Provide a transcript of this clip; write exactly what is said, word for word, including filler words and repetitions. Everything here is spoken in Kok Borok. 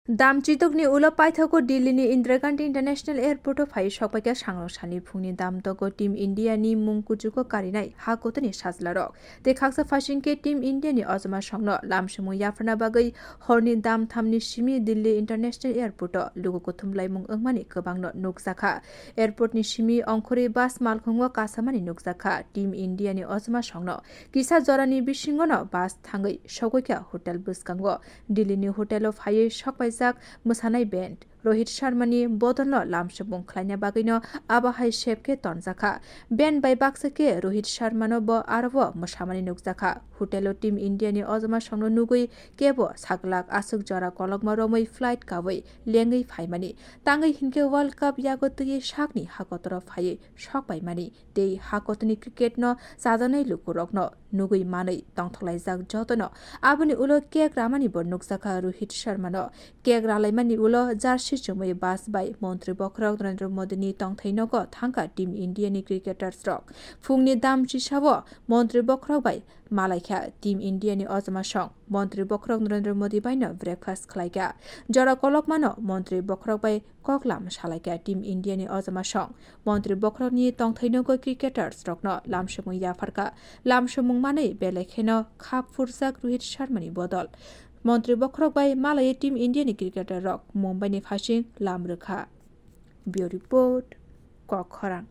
Dam chitokni ulo paithago Delhi ni Indira Gandhi International Airport o phai sokpaikha sangrok sani phungni damtogo Team India ni mung kuchugo karinai ha kotorni sajlarok. Tei khaksa phaisingkhe Team India ni ojma songno lamsomung yapharna bagwi horni dam thamni simi Delhi International Airport o lugu kuthum laimung wngmani kwbangno nukjakha. Airport ni simi ongkhorwi bus malkhungo kasamani nukjakha. Team India ni ojma songno kisa jorani bisingono bus thangwi sogwikha hotel bwskango. Delhi ni hotel o phaiwi sokpaijak mwsanai band. Rohit Sharma ni bodolno lamsomung khlaina bagwino abo hai sep khe tonjakha. Band bai baksa khe Rohit Sharma no bo aro bo mwsamani nukjakha. Hotel o Team India ni ojma songno nugwi kebo saglak aswk jora kolokma romwi flight kawi lengwi phaimani. Tangwi hinkhe World Cup yago twiwi sakni hakotoro phaiwi sokpaimani tei hakotoni cricket no chajaknai lukurokno nugwi manwi tongthoklaijak jotono. Aboni ulo cake ramani bo nukjakha Rohit Sharma no. Cake ralaimani ulo jersey chumui bus bai Montri Bokhorok Narendra Modi ni tongthai nogo thangkha Team India ni cricketers rok. Phungni dam chisao Montri Bokhorok bai malaikha Team India ni ojma song. Montri Bokhorok Narendra Modi bai no breakfast khlaikha. Jora kolokmano Montri Bokhorok bai koklam salaikha Team India ni ojma song. Montri Bokhorok ni tongthai nogo cricketers rokno lamsomung yapharkha. Lamsomung manwi belai kheno khap phurjak Rohit Sharma ni bodol. Montri Bokhorok bai malaiwi Team India ni cricketer rok Mumbai ni phasing lam rwkha. Bureau Report, Kokkhorang.